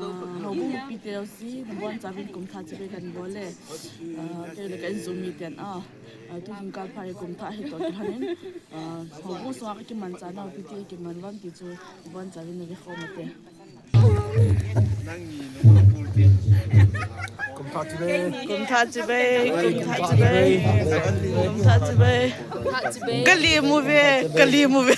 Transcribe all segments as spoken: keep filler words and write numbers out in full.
Ah, houbung mipite jouse, nabonchauvin kumthah chibai kanbol e. Ah, kei le ka insung miten, ah, ah, tu jingkah pha hi kumthah hi toh kilhonin, ah, houbung sunga kakimanchah nau pite kiman uvam ti chu nabonchauvin nave khom ute. Kumthah chibai. Kumthah chibai, kumthah chibai. Kumthah chibai. Kali mu ve, kali mu ve.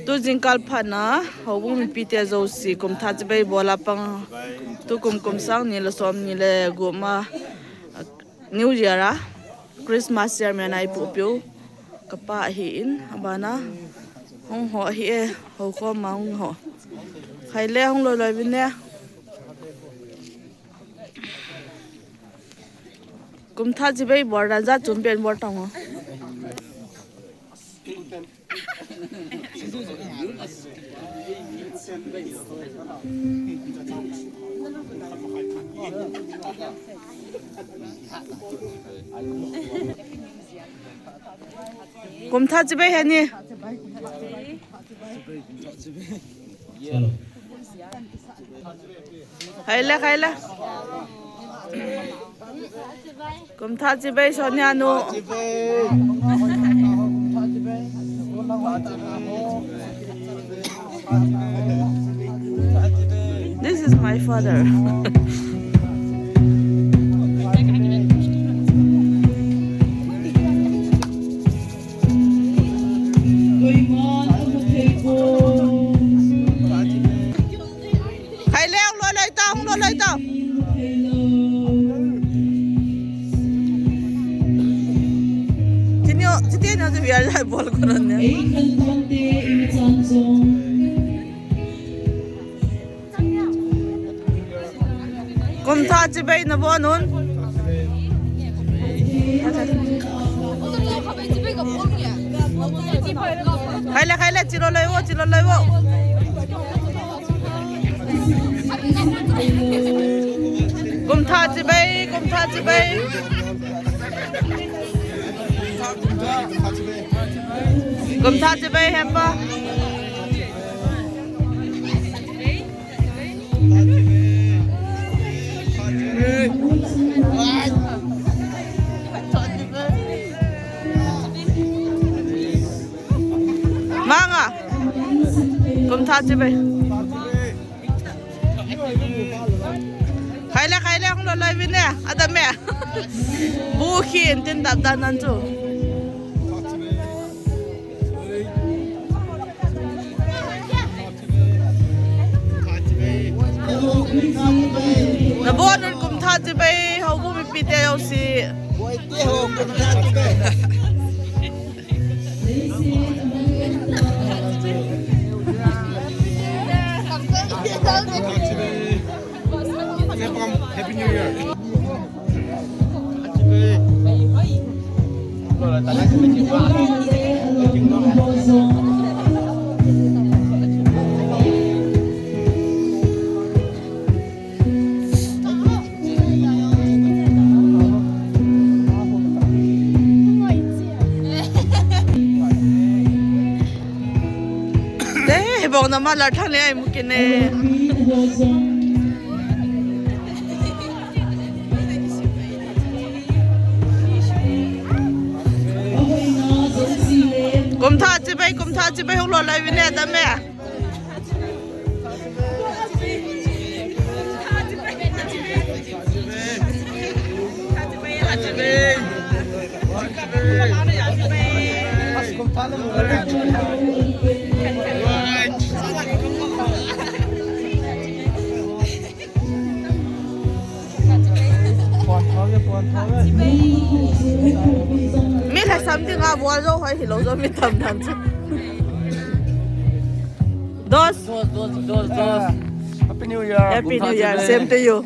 Tu jingkah phatna, houbung mipite jouse, kumthah chibai bol a pang, tukum kum sang ni le som ni le gup ma, New Year a, Christmas chairman a ipu piu, kapa ahin, abana, hung ho ahi e, houkhom a hung ho. Khai le hung loi loi vin e. Kumthah chibai bol dan ja chun pen bol tang o. Kumthah chibai heni. Chalo. Khai le, khai le. Kumthah chibai Sonia nu. This is my father. Khai le, hung loi loi tao, hung loi loi tao. Chini o, chiti na tu biar jai bol ko na ne. Kumthah chibai nabon un. Khai le, khai le, chilo loi vo, chilo loi vo. Kumthah chibai, kumthah chibai. Kumthah chibai hepa. Manga. Kumthah chibai. Khai le, khai le, hung loi loi vin e, adam e. Bu khin tin dap dan nan chu. Nabon un kumthah chibai, houbung mipite jouse. Happy New Year. Te, bong na ma la thang le ai mu kine. Kumthah chibai, kumthah chibai hung loi loi vin e, adam e. Mi lhasam dinga bol jou hoi hilou jo mi tam dan chu. Dos. Dos, dos, dos, dos. Happy New Year. Happy New Year. Same to you.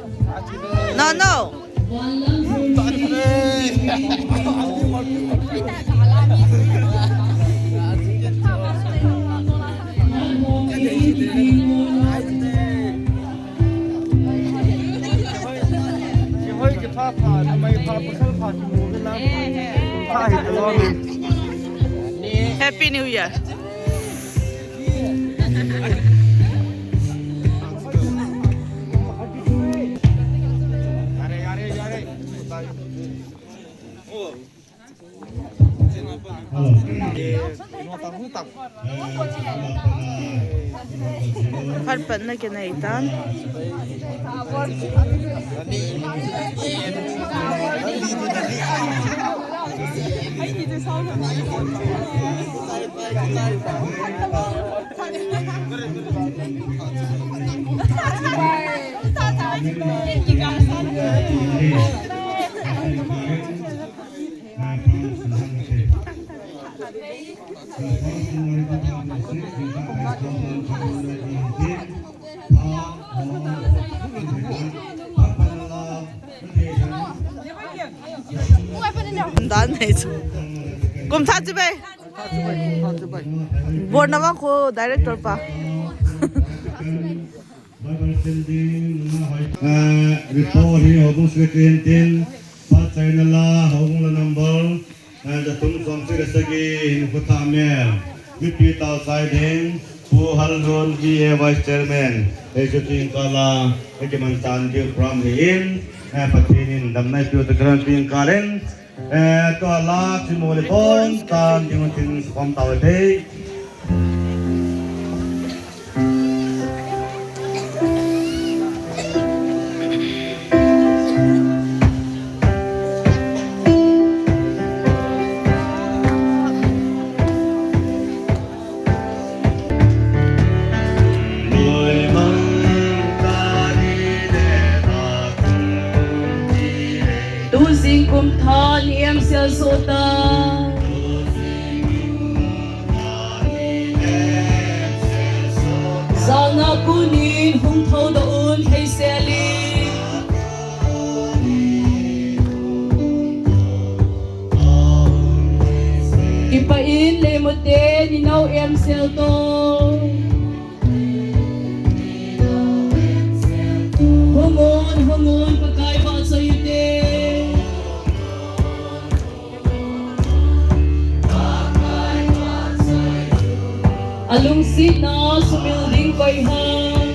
No, no. Happy New Year. Phat patna kinei tan. Dan nei chu. Kum tha chu bai. Bor na vang kho director pa. Eh, report hi houbung secretary hin tin, phat chaina la, houbung la number, eh, jathum somsagi le sagi hin khutha mel. Mipi tao chai ding, Pu Halhun, V A Vice Chairman, eh, shooting kala, eh, kiman chan ding program hi in, eh, Pathen in damna eipe u te kran ting kalen, Eh, tua la, Timoli pon, tan, ding tin, pom tau te. Tuzing kum tha ni M C sota. Jana kunin hung thou doh un heiseli. Kipah in leimute ni nau em sel to. Hung un, hung un, Pakai vahchoi ute. Alungsetna sumil ding koi ham.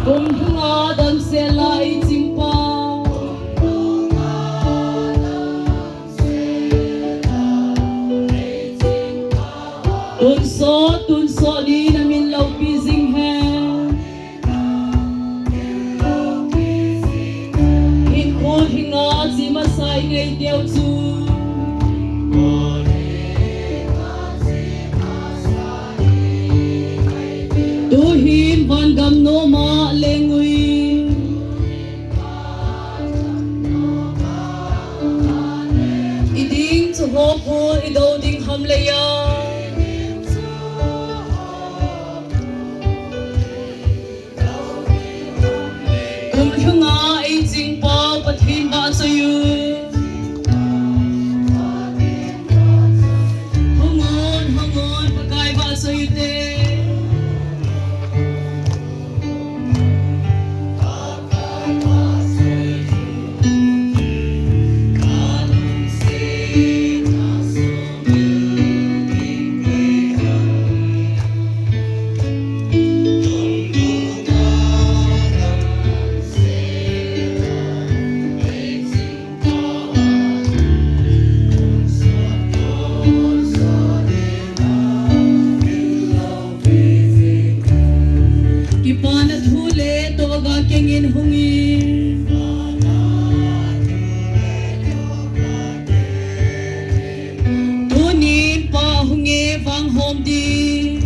Kum lhunga damsel a eiching pa. Tonsot, tonsot in amin loupi jing hen. Hinkho hinga chi masa i ngei teu chu. Tuhin vangam noma leng ui. I ding chu hopu i do ding ham leiya. Kum lhunga eiching pa Pathen vahchoi u. Hung un, hung un, Pakai vahchoi ute. Kipana thu le toga kengin hung in. Tunin pa hung e vang hom ding.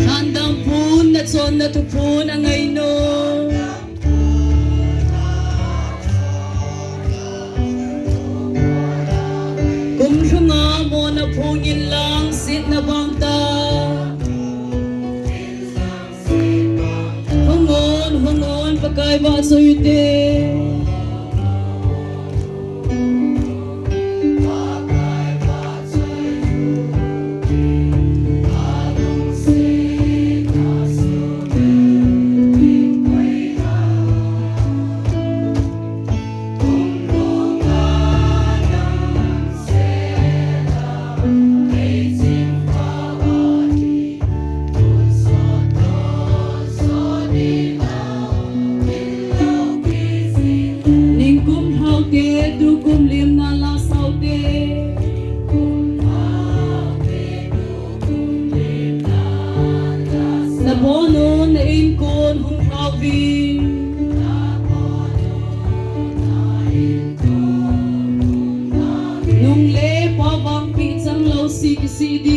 Lhandam phun na chonna thu phun angai nom. Kum lhunga mona phung in lang sitna bang ta. Hung un, hung un, Pakai vahchoi ute. Ningkum lhau te, tukum limna la sao te. Na bon un na inkon hung lhau vin. Nung le pa vangpi chang lou si, si di.